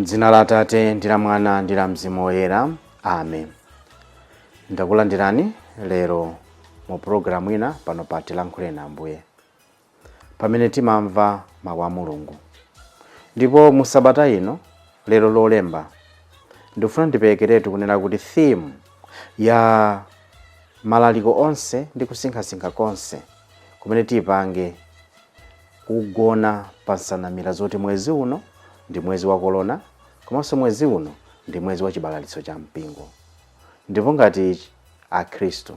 M'dzina la Atate ndi la Mwana ndi la Mzimu Woyera, amen. Ndakulandirani lero mu pulogalamu ina pano pa Tilankhuleni Ambuye, pamene timamva mawu a Mulungu. Ndipo mu sabata ino, lero Lolemba, ndikufuna ndiperekeretu kunena kuti theme ya malaliko onse ndi kusinkhasinkha konse kumene tipange kugona pa nsanamira zoti mwezi uno ndi mwezi wa kolona, komanso mwezi uno ndi mwezi wa chibalalitso cha mpingo. Ndipo ngati Akhristu,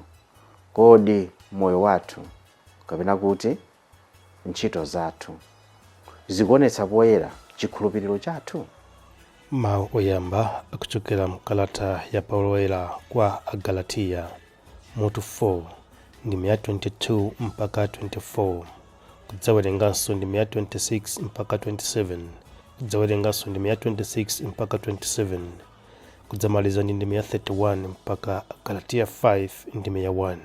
kodi moyo wathu kapena kuti ntchito zathu zikuonetsa poyera chikhulupiriro chathu? Mawu oyamba akuchokera mkalata ya Paulo Woyera kwa Agalatiya, mutu 4, ndime ya 22 mpaka 24, kudzawerenganso ndime ya 26 mpaka 27, kudzawerenganso ndime ya 26 mpaka 27, kudzamaliza ndi ndime ya 31 mpaka Galatiya 5 ndime ya 1.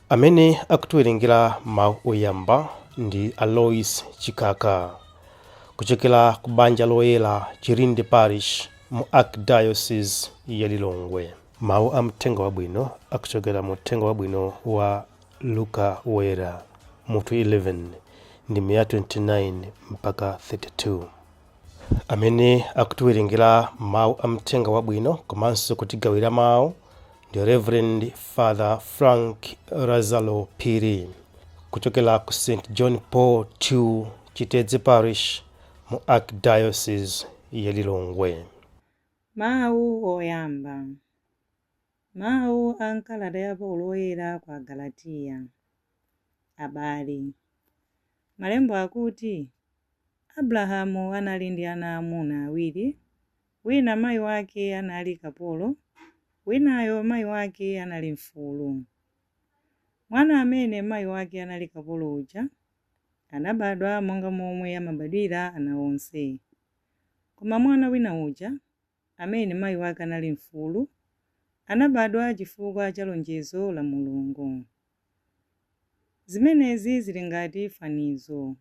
Amene akutiwerengera mawu oyamba ndi Alois Chikaka kuchokera ku Banja Loyera, Chirinde Parish, mu Archdiocese ya Lilongwe. Mawu a mthenga wabwino akuchokera mu Uthenga Wabwino wa Luka Woyera, mutu 11, ndime ya 29 mpaka 32. Amene akutiwerengera mawu a mthenga wabwino komanso kutigawira mawu ndi Reverend Father Frank Lazaro Phiri kuchokera ku St John Paul II, Chitedze Parish, mu Archdiocese ya Lilongwe. Mawu oyamba. Mawu a m'kalata ya Paulo Woyera kwa Agalatiya. Abale, Malembo akuti, Abrahamu anali ndi ana aamuna awiri, wina mayi wake anali kapolo, winayo mayi wake anali mfulu. Mwana amene mayi wake anali kapolo uja anabadwa monga momwe amabadwira ana onse. Koma mwana wina uja, amene mayi wake anali mfulu, anabadwa chifukwa cha lonjezo la Mulungu. Zimenezi zili ngati fanizo.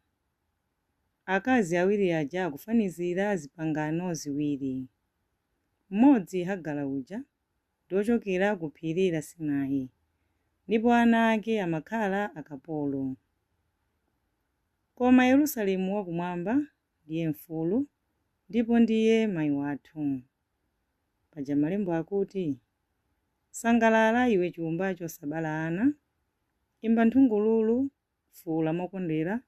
Akazi awiri aja akufanizira zipangano ziwiri. Mmodzi, Hagara uja, ndi wochokera ku phiri la Sinai, ndipo ana ake amakhala akapolo. Koma Yerusalemu wakumwamba ndiye mfulu, ndipo ndiye mayi wathu. Paja Malembo akuti, Sangalala iwe chumba chosabala ana, imba nthungululu, fuula mokondwera,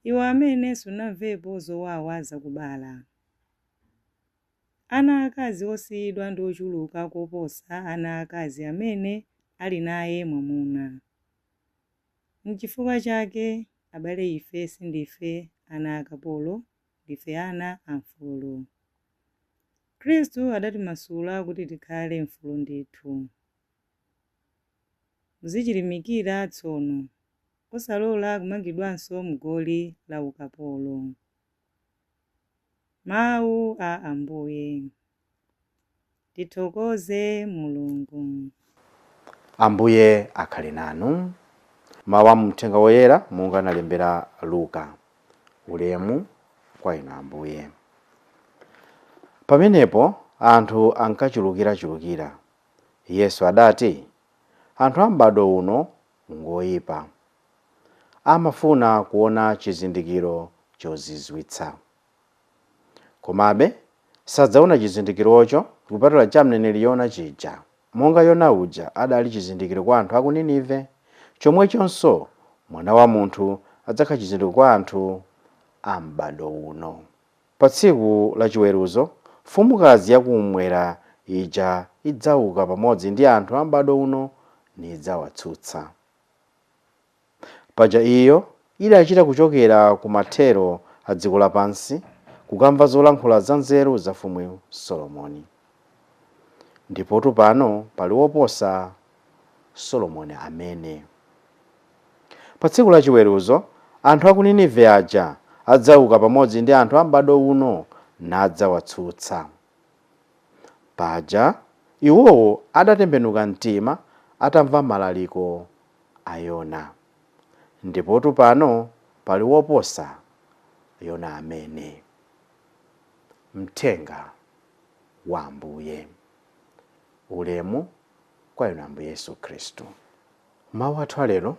iwe amene sunamvepo zowawa zakubala. Ana aakazi osiyidwa ndi ochuluka koposa ana aakazi amene ali naye mwamuna. N'chifukwa chake, abale, ife sindife ana akapolo, ndife ana a mfulu. Khristu adatimasula kuti tikhale mfulu ndithu. Muzichilimikira tsono, osalola kumangidwanso m'goli la ukapolo. Mawu a Ambuye. Tithokoze Mulungu. Ambuye akhale nanu. Mawu a Mthenga Woyera monga analembera Luka. Ulemu kwa inu, Ambuye. Pamenepo anthu ankachulukirachulukira. Yesu adati, "Anthu a m'badwo uno ngoyipa, amafuna kuona chizindikiro chozizwitsa. Komabe sadzaona chizindikirocho kupatula cha mneneri Yona chija. Monga Yona uja adali chizindikiro kwa anthu a ku Ninive, chomwechonso Mwana wa Munthu adzakhala chizindikiro kwa anthu a m'badwo uno. Pa tsiku la chiweruzo, mfumukazi yakummwera ija idzauka pamodzi ndi anthu a m'badwo uno nidzawatsutsa. Paja iyo idachita kuchokera ku mathero a dziko lapansi kukamva zolankhula za nzeru za mfumu Solomoni. Ndipotu pano pali woposa Solomoni amene. Pa tsiku la chiweruzo, anthu a ku Ninive aja adzauka pamodzi ndi anthu a m'badwo uno nadzawatsutsa. Paja iwowo adatembenuka mtima atamva malaliko a Yona. Ndipotu pano pali woposa Yona amene. Mthenga wa Ambuye. Ulemu kwa inu Ambuye Yesu Khristu. Mawu athu alero,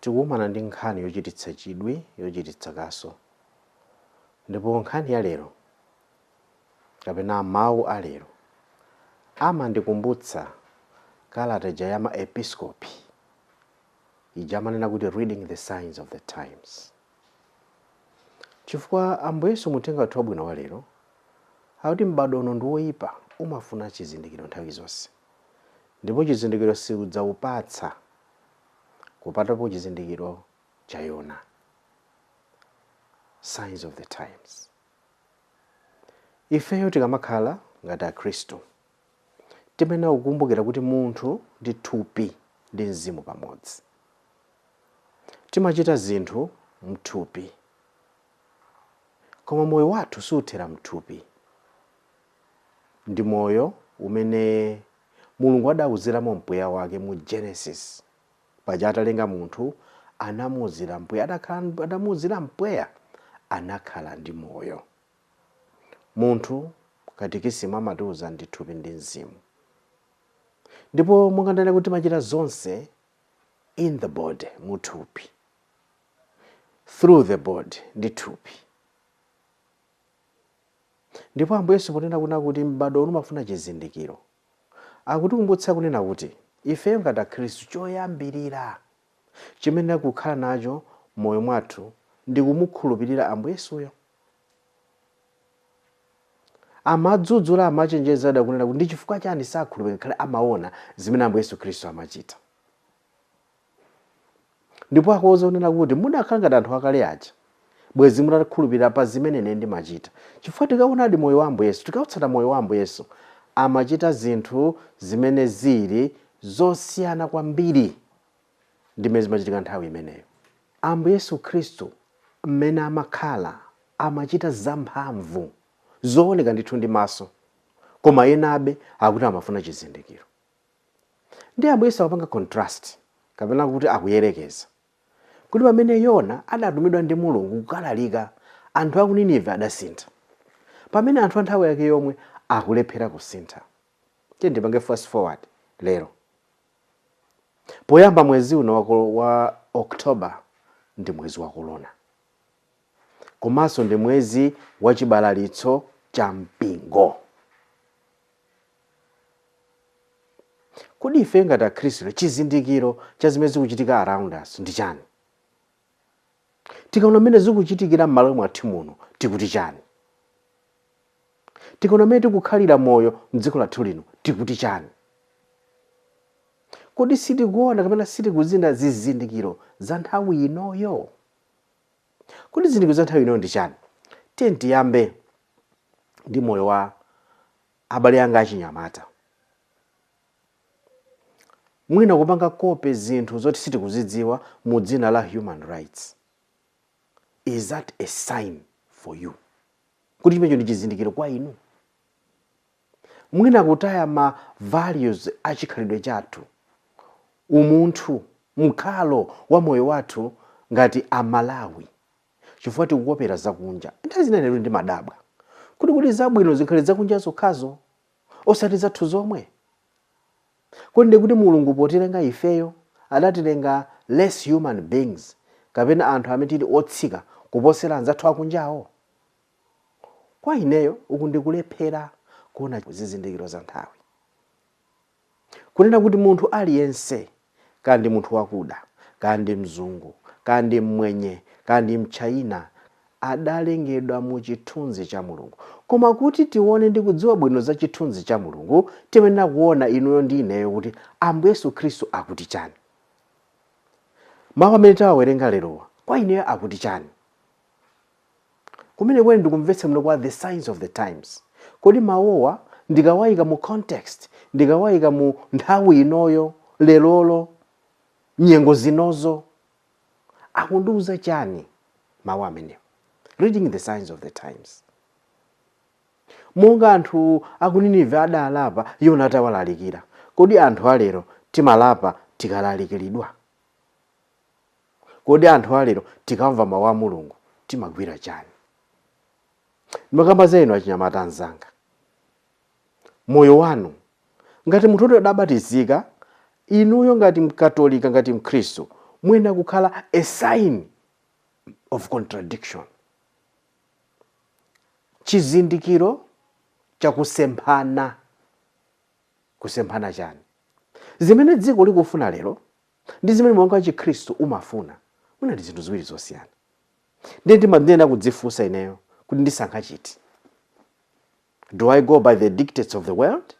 tikukumana ndi nkhani yochititsa chidwi, yochititsa kaso. Ndipo nkhani ya lero kapena mawu alero amandikumbutsa kalata ija ya maepiskopi ija amanena kuti "Reading the Signs of the Times", chifukwa Ambuye Yesu muthenga wathu wabwino wa lero akuti m'bado uno ndi woyipa, umafuna chizindikiro nthawi zonse, ndipo chizindikiro siudzaupatsa kupatapo chizindikiro cha Yona. Signs of the times. Ifeyo tikamakhala ngati Akhristu, timayenera kukumbukira kuti munthu ndi thupi ndi mzimu pamodzi. Timachita zinthu mthupi, koma moyo wathu suthera mthupi. Ndi moyo umene Mulungu adawuziramo mpweya wake mu Genesis. Paja atalenga munthu, anamuwuzira mpweya, adamuwuzira mpweya, anakhala ndi moyo munthu. Katikisimu amatiuza ndi thupi ndi mzimu. Ndipo munganene kuti timachita zonse in the body, muthupi, through the body, ndi thupi. Ndipo Ambuye Yesu ponena kuna kuti m'bado uno umafuna chizindikiro, akutikumbutsa kunena kuti ifeyo ngati Akhristu, choyambirira chimene kukhala nacho moyo mwathu ndi kumukhulupirira Ambuye Yesuyo. Amadzudzula, amachenjeza, adakunena kuti ndi chifukwa chani sakhulupirira ngakhale amaona zimene Ambuye Yesu Khristu amachita. Ndipo akuwuza kunena kuti mudakhala ngati anthu akale aja, bwezi mutakhulupirira pa zimene ine ndimachita. Chifukwa tikaonadi moyo wa Ambuye Yesu, tikautsata moyo wa Ambuye Yesu, amachita zinthu zimene zili zosiyana kwambiri ndi mmene zimachitika nthawi imeneyo. Ambuye Yesu Khristu mmene amakhala, amachita zamphamvu zooneka ndithu ndi maso, koma enabe akuti amafuna chizindikiro. Ndi Ambuye Yesu akupanga contrast, kapena kuti akuyerekeza kuti pamene Yona adatumidwa ndi Mulungu kukalalika, anthu aku Ninive adasintha, pamene anthu a nthawi yake yomwe akulephera kusintha. Tiye ndipange fast forward. Lero poyamba mwezi uno wa October, ndi mwezi wa korona, komanso ndi mwezi wa chibalalitso cha mpingo. Kodi ife ngati Akhristu, chizindikiro cha zimene zikuchitika around us ndi chani? Tikaona mmene zikuchitikira m'malo mwathu muno, tikuti chani? Tikaona mmene tikukhalira moyo mdziko lathu lino, tikuti chani? Kodi sitikuona kapena sitikuzinda zizindikiro za nthawi inoyo? Kodi zizindikiro za nthawi inoyo ndi chani? Tiye tiyambe ndi moyo wa abale anga achinyamata. Mwina kupanga copy zinthu zoti sitikuzidziwa mu dzina la human rights, is that a sign for you kuti chimenecho ndi chizindikiro kwa inu? Mwina kutaya ma values achikhalidwe chathu, umunthu, mkhalo wa moyo wathu ngati Amalawi, chifukwa tikukopera zakunja. Nthawi zina lero ndimadabwa kuti zabwino zikhale zakunja zokhazo, osati zathu zomwe. Kodi ndi kuti Mulungu potilenga ifeyo adatilenga less human beings, kapena anthu amene tili otsika kuposera anzathu akunjawo? Kwa ineyo, uku ndikulephera kuona zizindikiro za nthawi, kunena kuti munthu aliyense, kandi munthu wakuda, kandi mzungu, kandi mmwenye, kandi mchayina, adalengedwa mu chithunzi cha Mulungu. Koma kuti tione ndi kudziwa bwino za chithunzi cha Mulungu, tiyenera kuona inuyo ndi ineyo kuti Ambuye Yesu Khristu akuti chani. Mawu amene tawawerenga lerowa, kwa ineyo akuti chani? Kumene kwene ndikumvetsa bwino kwa the signs of the times. Kodi mawowa ndikawayika mu context, ndikawayika mu nthawi inoyo, lerolo, nyengo zinozo, akundiuza chani mawu amenewo? Reading the signs of the times. Monga anthu aku Ninive adalapa Yona atawalalikira, kodi anthu alero timalapa tikalalikiridwa? Kodi anthu alero tikamva mawu a Mulungu timagwira chani? Ndimakamba za inu achinyamata anzanga. Moyo wanu ngati munthu woti adabatizika, inuyo ngati Mkatolika, ngati Mkhristu, muyenera kukhala a sign of contradiction, chizindikiro chakusemphana. Kusemphana chani? Zimene dziko likufuna lero ndi zimene moyo wa Chikhristu umafuna mwina ndi zinthu ziwiri zosiyana. Ndiye ndimanena kudzifunsa ineyo kuti ndisankha chiti? Do I go by the dictates of the world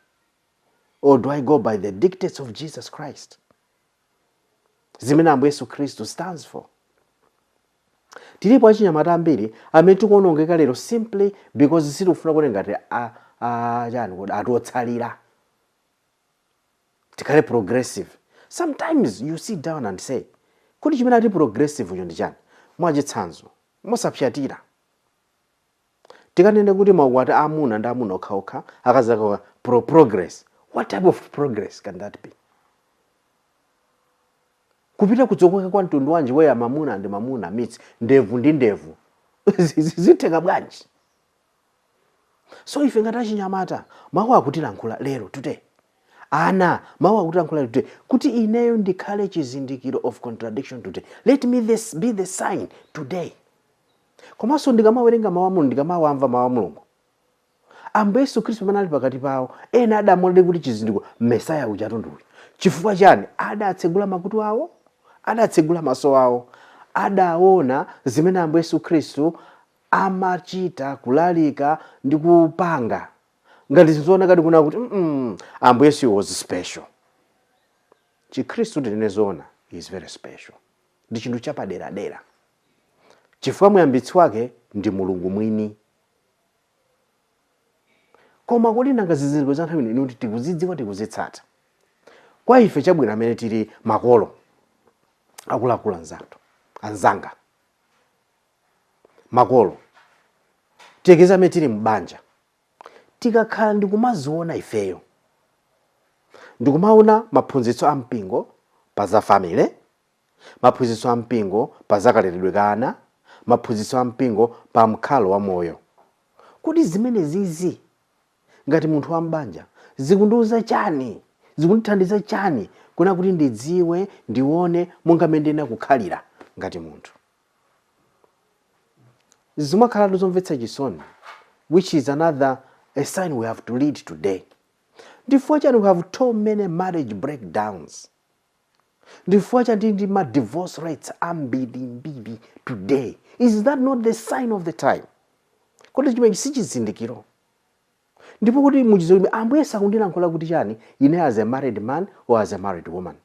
or do I go by the dictates of Jesus Christ, zimene Ambuye Yesu Khristu stands for? Tilipo achinyamata ambiri amene tikuonongeka lero simply because sitikufuna kuti ngati chani kodi atotsalira, tikhale progressive. Sometimes you sit down and say, "Kodi chimene ati progressive icho ndi chani?" Mwachitsanzo, mosapyatira, tikanene kuti maukwati amuna ndi amuna okhaokha, akazi okhaokha, progress, what type of progress can that be? Kupita kutsogoka kwa mtundu wanji where mamuna ndi mamuna meets, ndevu ndi ndevu? Zitheka bwanji? So ife ngati achinyamata, mawu akutilankhula lero today. Ana, mawu akutilankhula lero today kuti ineyo ndikhale chizindikiro of contradiction today. Let me this be the sign today. Komanso ndikamawerenga mawu a Mulungu, ndikamawamva mawu a Mulungu, Ambuye Yesu Khristu pamene ali pakati pawo, ena adamuonera kuti chizindikiro, Mesaya uja atunduyu. Chifukwa chani? Adatsegula makutu awo, adatsegula maso awo, adaona zimene Ambuye Yesu Khristu amachita, kulalika ndi kupanga ngati zinthu kuna kuti Ambuye Yesu was special. Chikhristu, tinene zoona, is very special, ndi chinthu chapaderadera, chifukwa muyambitsi wake ndi Mulungu mwini. Koma kodi nanga zizindikiro za nthawi ino kuti tikuzidziwa, tikuzitsata? Kwa ife chabwino amene tili makolo, akuluakulu anzathu, anzanga makolo, tiyekeze amene tili mbanja, tikakhala ndikumaziona ifeyo, ndikumaona maphunzitso a mpingo pa za family, maphunzitso a mpingo pa zakaleredwe ka ana, maphunzitso a mpingo pa mkhalo wa moyo, kuti zimene zizi ngati munthu wa mbanja zikundiuza chani, zikundithandiza chani kuna kuti ndidziwe, ndione monga mmene ndina kukhalira ngati munthu? Zimakhala zomvetsa chisoni, which is another a sign we have to lead today. Ndifukwa chani we have too many marriage breakdowns? Ndifukwa chani ndi ma divorce rates ambirimbiri today? Is that not the sign of the time? Kodi chimene si chizindikiro? Ndipo kuti muchizindikiro, Ambuye sakundilankhula kuti chani ine as a married man or as a married woman?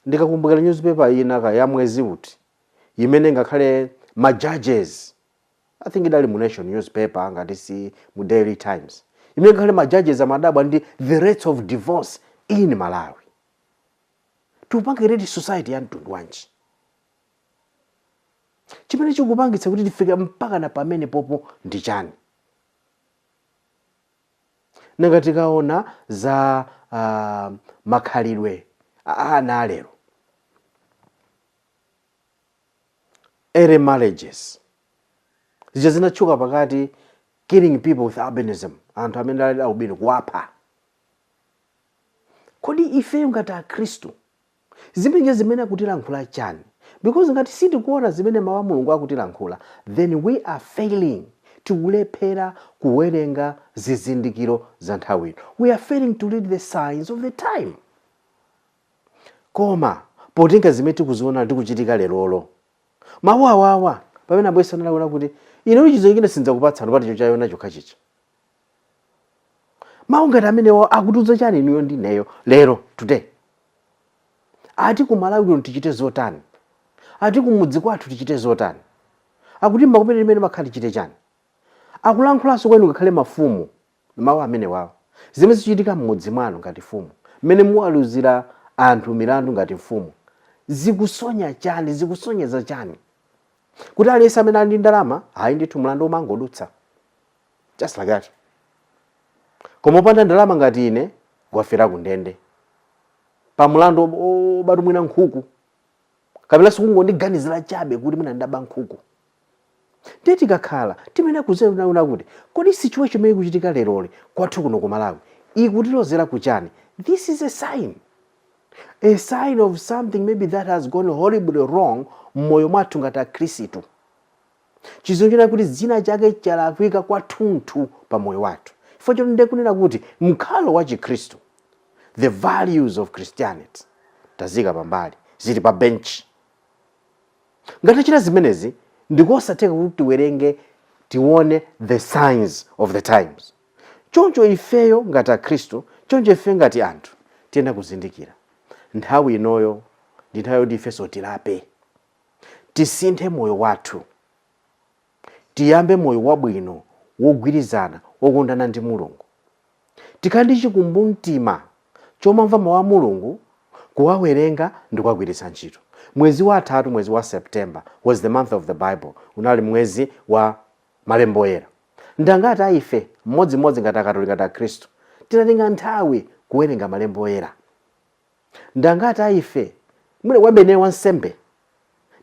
Ndikakumbukira newspaper ina ka ya mwezi uti imene ngakhale ma judges, I think idali mu Nation newspaper, ngati si mu Daily Times, imene ngakhale ma judges amadabwa ndi the rates of divorce in Malawi. Tikupange ready society ya mtundu wanji chimene chikupangitsa kuti tifike mpaka na pamene popo ndi chani? Nanga tikaona za makhalidwe a ana alero, early marriages zija zinatchuka pakati, killing people with albinism, anthu amene ali albino kuwapha, kodi ifeyo ngati Akhristu zimene zimene akutilankhula chani? Because ngati sitikuona zimene mawu a Mulungu akutilankhula, then we are failing. Tikulephera kuwerenga zizindikiro za nthawi ino. We are failing to read the signs of the time. Koma potenga zimene tikuziona tikuchitika lerolo, mawu awawa pamene Ambuye sanalakwira kuti ine chizindikiro sindidzakupatsani pati cha Yona chokha chicha, mawu ngati amenewo akutiuza chani inuyo ndineyo lero today? Ati ku Malawi kuno tichite zotani? Ati kumudzi kwathu tichite zotani? Akuti mmakumene limene makhala tichite chani? Akulankhulanso kwenu ngakhale mafumu mawu amene wawo. Zimene zichitika mmudzi mwanu ngati mfumu, mmene muwaluzira anthu milandu ngati mfumu, zikusonya chani? Zikusonyeza chani? Kuti aliyense amene ali ndi ndalama, ayi ndithu, mlandu umangodutsa just like that, koma opanda ndalama ngati ine gwafera ku ndende pa mlandu obatu mwina nkhuku, kapena sikungondiganizira chabe kuti mwina ndaba nkhuku. Ndiye tikakhala timayenera kuziona kuti kodi situation imene ikuchitika leroli kwathu kuno ku Malawi ikutilozera kuchani? This is a sign, a sign of something maybe that has gone horribly wrong mmoyo mwathu ngati akhristu. Chizindikiro kuti zina chake chalakwika kwathunthu pa moyo wathu, chifukwa choti ndiye kunena kuti mkhalo wa chikhristu, the values of Christianity, tazika pambali, zili pa bench. Ngati tachita zimenezi, ndikosatheka kuti tiwerenge, tione the signs of the times. Choncho ifeyo ngati akhristu, choncho ife ngati anthu, tiyenera kuzindikira nthawi inoyo ndi nthawi yoti ifenso tilape, tisinthe moyo wathu, tiyambe moyo wabwino, wogwirizana, wokondana ndi Mulungu. Tikhale ndi chikumbumtima chomamva mawu a Mulungu, kuwawerenga ndi kuwagwiritsa ntchito. Mwezi watatu, mwezi wa September, was the month of the Bible, unali mwezi wa malembo oyera. Ndangati aife mmodzimmodzi ngati Akatolika, ngati Akhristu, tinatenga nthawi kuwerenga malembo oyera? Ndangati aife, mwina wabene wansembe,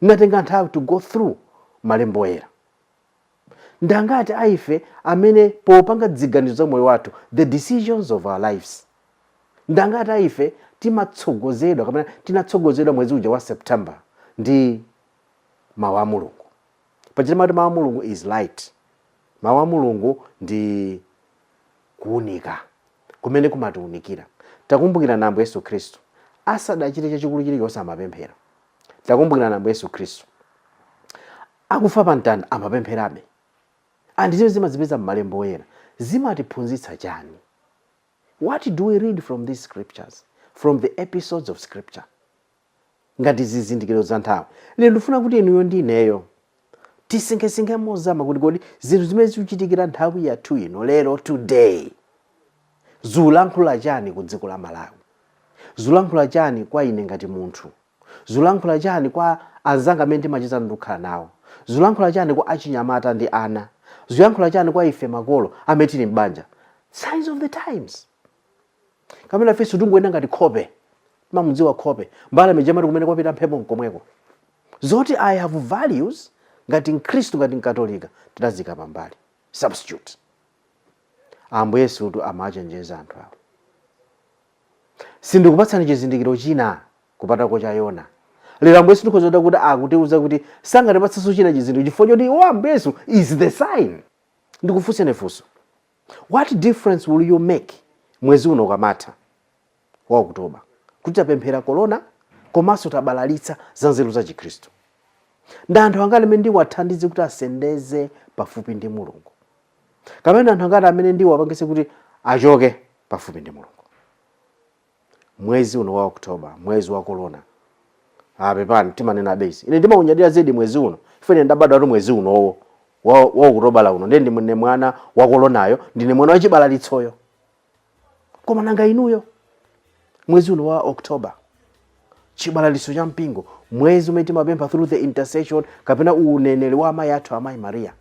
ndinatenga nthawi to go through malembo oyera? Ndangati aife amene popanga ziganizo za moyo wathu, the decisions of our lives, ndangati aife timatsogozedwa kapena tinatsogozedwa mwezi uja wa September ndi mawu a Mulungu? Paja timati mawu a Mulungu is light, mawu a Mulungu ndi kuwunika kumene kumatiwunikira. Takumbukira na Ambuye Yesu Khristu asadachite chachikulu chilichonse amapemphera. Takumbukira na Ambuye Yesu Khristu akufa pa mtanda amapempherabe. And zimene zimazipeza m'malembo oyera zimatiphunzitsa chani? What do we read from these scriptures, from the episodes of scripture, ngati zizindikiro za nthawi? Lero ndifuna kuti inuyo ndi ineyo tisinkhesinkhe mozama kuti kodi zinthu zimene zikuchitikira nthawi yathu ino lero, today, zikulankhula chani ku dziko la Malawi? Zikulankhula chani kwa ine ngati munthu? Zikulankhula chani kwa anzanga amene ndimacheza ndikukhala nawo? Zikulankhula chani kwa achinyamata ndi ana? Zikuyankhula chani kwa ife makolo amene tili m'banja? Signs of the times. Kamene ifenso tingoyenda ngati khope, timamudziwa khope, mbalame jamati kumene kwapita mphepo nkomweko. Zoti I have values ngati Mkhristu, ngati Mkatolika, tidazika pambali, substitute. Ambuye Yesutu amachenjeza anthu awo, "Sindikupatsani chizindikiro china kupatako cha Yona." Lero Ambuye Yesu tikhoza kuti akutiuza kuti sangatipatsenso china chizindikiro chifukwa choti iwo Ambuye Yesu is the sign. Ndikufunseni funso: what difference will you make mwezi uno ukamatha wa Okutoba, kuti tapemphera korona komanso tabalalitsa za nzeru za chikhristu? Ndi anthu angati amene ndiwathandize kuti asendeze pafupi ndi Mulungu, kapena anthu angati amene ndiwapangise kuti achoke pafupi ndi Mulungu mwezi uno wa Oktoba, mwezi wa korona? Apepani, timanena basi, ine ndimaunyadira zedi mwezi uno ife. Ine ndabadwa tu mwezi unowo wa Okutobala uno, ndiye ndine mwana wa koronayo, ndine mwana wa chibalalitsoyo. Koma nanga inuyo, mwezi uno wa Oktoba, chibalalitso cha mpingo, mwezi umene timapempha through the intercession kapena uneneri wa amayi athu, Amayi Mariya,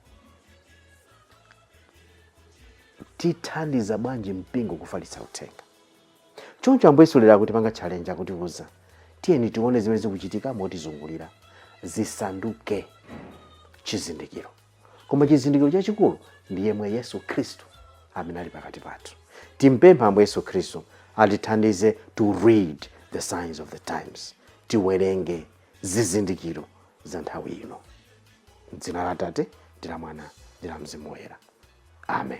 tithandiza bwanji mpingo kufalitsa uthenga? Choncho Ambuye Yesu lero akutipanga challenge, akutiuza, tiyeni tione zimene zikuchitika motizungulira zisanduke chizindikiro. Koma chizindikiro chachikulu ndi yemwe Yesu Khristu amene ali pakati pathu. Timpempha Ambuye Yesu Khristu atithandize to read the signs of the times, tiwerenge zizindikiro za nthawi ino. M'dzina la Atate ndi la Mwana ndi la Mzimu Woyera, amen.